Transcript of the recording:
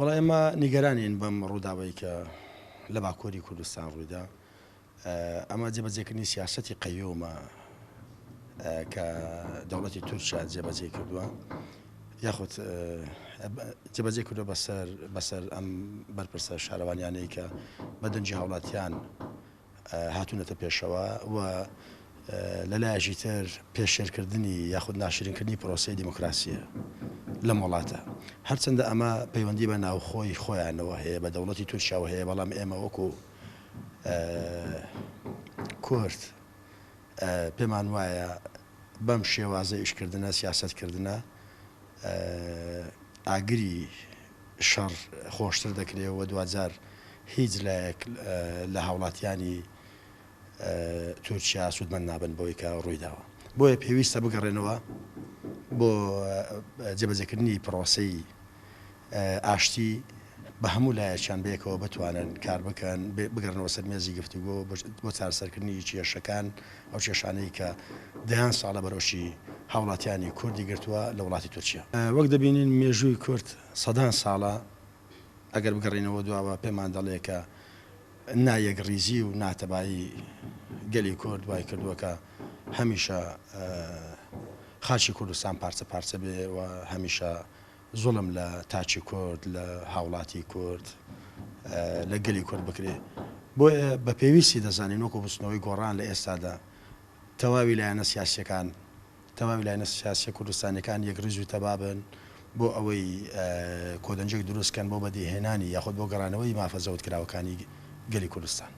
وەڵا ئێمە نیگەرانین بەم ڕووداوەی کە لە باکووری کوردستان ڕوویدا. ئەمە جێبەجێکردنی سیاسەتی قەیومە کە دەوڵەتی تورکیا جێبەجێی کردووە یاخود جێبەجێ کردووە بەسەر بەسەر ئەم بەرپرسە شارەوانیانەی کە بە دەنگی هاوڵاتیان هاتوونەتە پێشەوە و لە لایەکی تر پێشێلکردنی یاخود ناشرینکردنی پرۆسەی دیموکراسییە لەم وڵاتە. هەرچەندە ئەمە پەیوەندی بە ناوخۆی خۆیانەوە هەیە، بە دەوڵەتی تورکیاوە هەیە، بەڵام ئێمە وەکو کورد پێمان وایە بەم شێوازە ئیشکردنە، سیاسەتکردنە ئاگری شەڕ خۆشتر دەکرێ و دواجار هیچ لایەک لە هاوڵاتیانی تورکیا سوودمەند نابن بەوەی کە ڕوویداوە. بۆیە پێویستە بگەڕێنەوە بۆ جێبەجێکردنی پرۆسەی ئاشتی بە هەموو لایەکیان بەیەکەوە بتوانن کار بکەن، بگەڕنەوە سەر مێزی گفتوگۆ بۆ چارەسەرکردنی کێشەکان، ئەو کێشانەی کە دەیان ساڵە بەرۆکی هاوڵاتیانی کوردی گرتووە لە وڵاتی تورکیا. وەک دەبینین مێژووی کورد سەدان ساڵە ئەگەر بگەڕێینەوە دواوە پێمان دەڵێ کە نا یەکڕیزی و ناتەبایی گەلی کورد وای کردووە کە هەمیشە خاکی کوردستان پارچە پارچە بێ و هەمیشە زوڵم لە تاکی کورد، لە هاوڵاتی کورد، لە گەلی کورد بکرێ. بۆیە بە پێویستی دەزانین وەکو بزوتنەوەی گۆڕان لە ئێستادا تەواوی لایەنە سیاسیەکان، تەواوی لایەنە سیاسیە کوردستانیەکان یەکڕیز و تەبا بن بۆ ئەوەی کۆدەنگێک دروست کەن بۆ بەدیهێنانی یاخود بۆ گەڕانەوەی مافە زەوتکراوەکانی گەلی کوردستان.